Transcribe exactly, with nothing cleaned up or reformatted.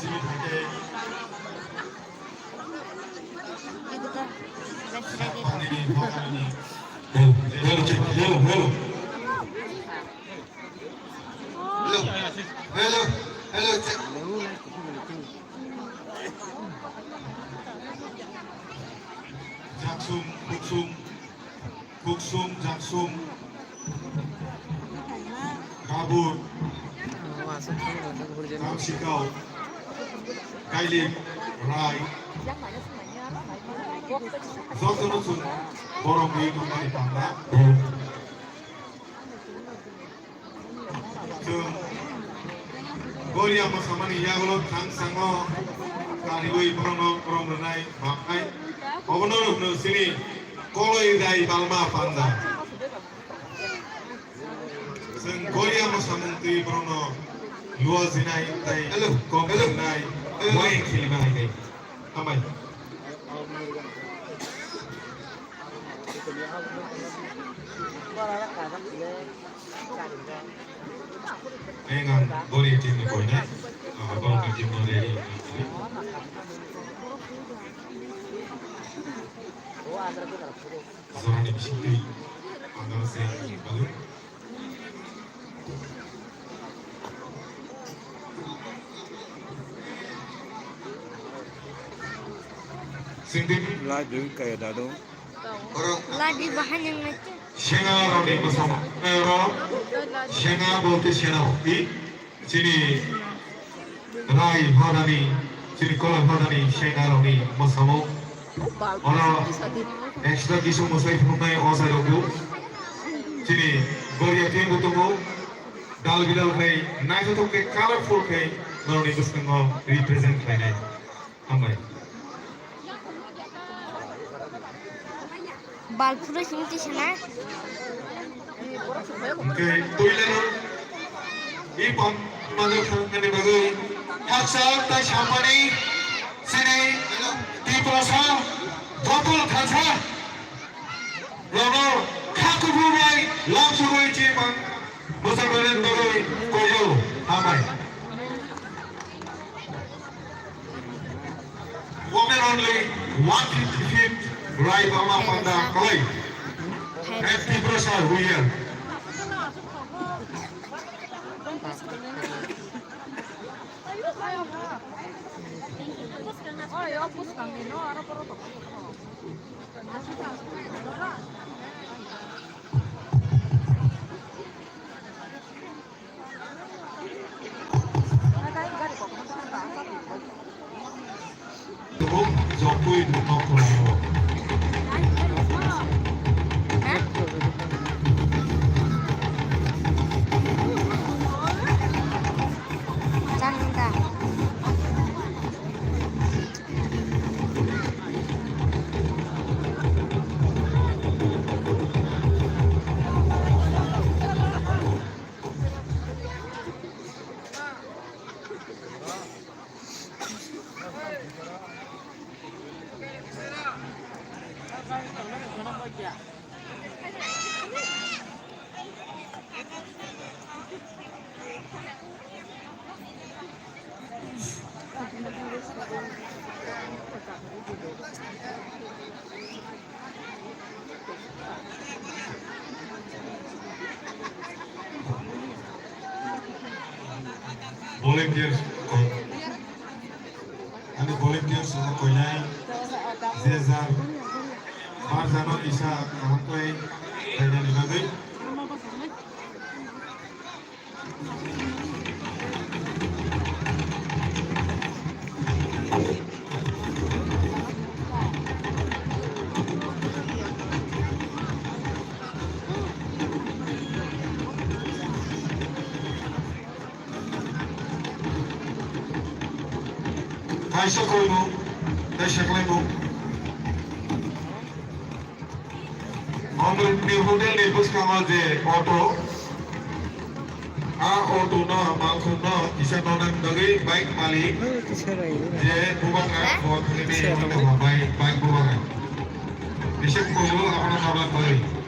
Hello, hello, check, hello, hello. Hello, hello, hello, check. Jaksum, Kuksum, Kuksum, Jaksum, Gabur, Kamsikau, Kailik, Rai, jotono chwng borok ri tongmani panda. Chwng Goria mosamani yagulo thang sango kariwi borokno borom rwnai baknai. Obono rwkno chini koloi rai balma panda. Chwng Goria mosamung twi borokno luajinai tei kok rwnai, wai khilma hai tei. Hambai. Ang ang Goria team ni koinai, ah, borokni team no ready. Jorani bisingtwi pangano se bagwi. Singdi. Live viewing kaya dado. Live bahai yang ngecek. Senga roni bosong. Ero. Senga bolte sena. I. Chini Rai hodani, chini Koloi hodani Sengarokni mosamung. Oro extra kisu mwsai phunuknai o jairokbo. Chini Goria team bo tongo. Dal bidal khai naithothok khe colorful khai norokni bwskango represent khlainai. Hambai. Bal phuru sing twi sana. Hwnkhe puilano i pam manjak thangmani bagwi haksa tai sampani chini Tiprasa Botol Khansa rokno kha kubui bai lamsogwi chimang. Bwsajwkni bagwi koijago, hambai. Women only one fifty feet, Rai Bama Panda Kalai. At Tiprasa Royal. Volunteers, ani volunteers no koinai je jar bar jano kisa kaham khlai khlainani bagwi. Kaisa koimung, tei seklaimung. Omrutni hotel ni bwskango je auto, a auto no mangkhuk no kisa nonani bagwi bike malik je bubagra bo thangwi bike, bike bubagra. Kisa koibo abono nonani bagwi.